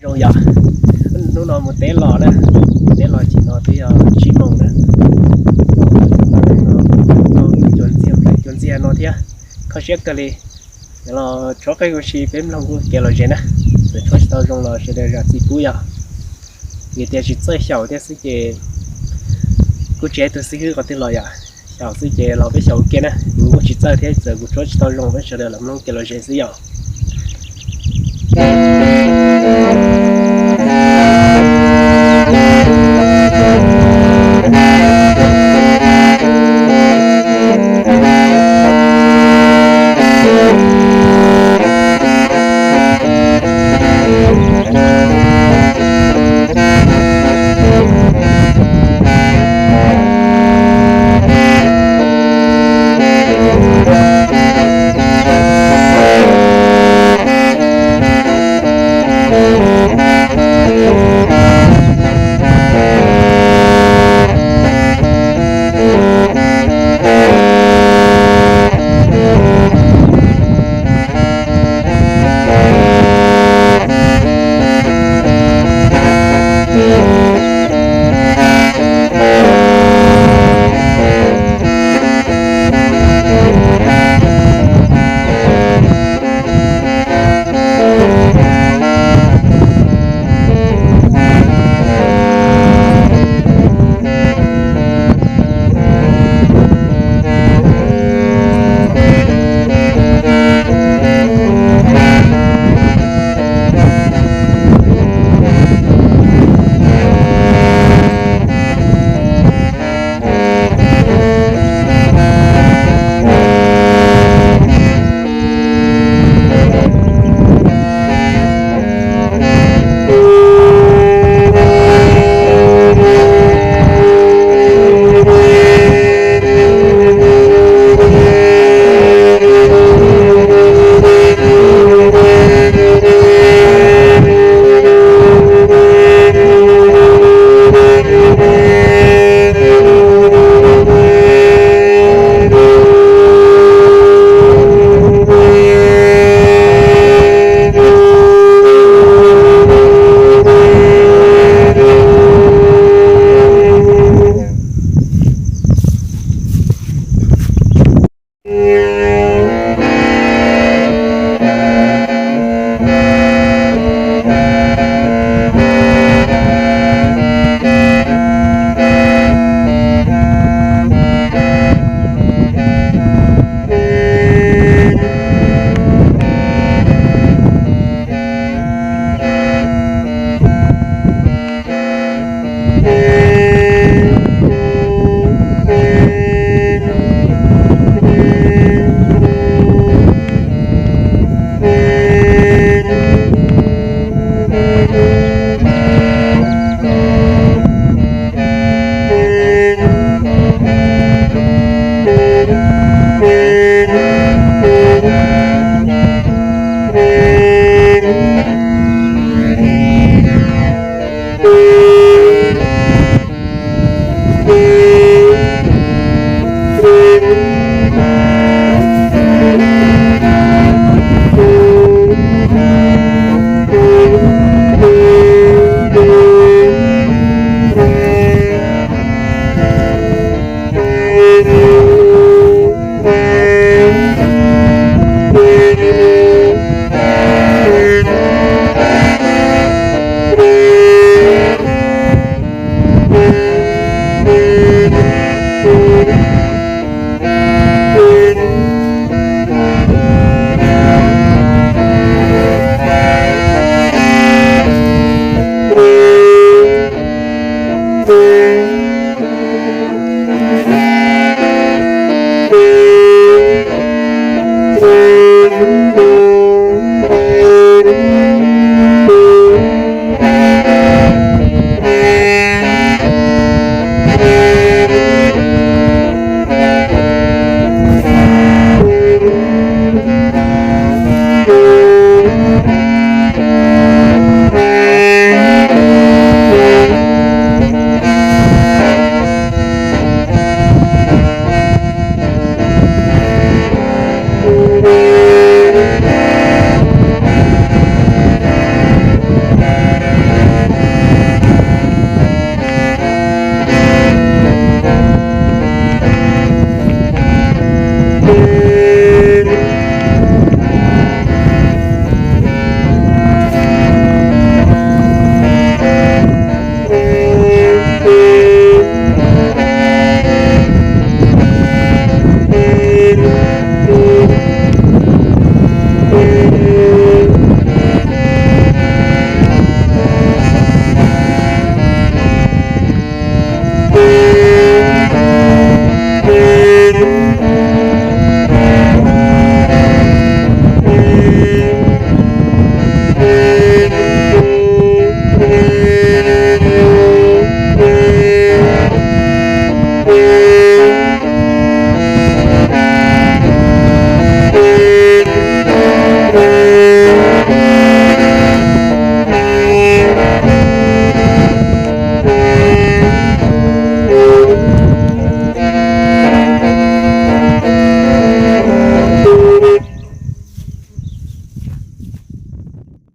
Zoo yog hnub no mus teb los na, teb los chim no twb yog tsib moos na. Cua ntxiag no thiab, kho siab kawg li. Los tshuab qeej ua si peb mloog kuv kev lom zem na. Txawm tshuab tsis tau zoo los sawv daws zam txim pub yom. Vim tias tsis txawj xyaum thiab xwb ces kuv tsis hais tus xib hwb qhov twg los yom, xyaum xwb ces los peb xyaum ua ke na. Kuv kuj tsis txawj thiab, txawm kuv tshuab tsis tau zoo peb sawv daws los mloog kev lom zem xwb yom.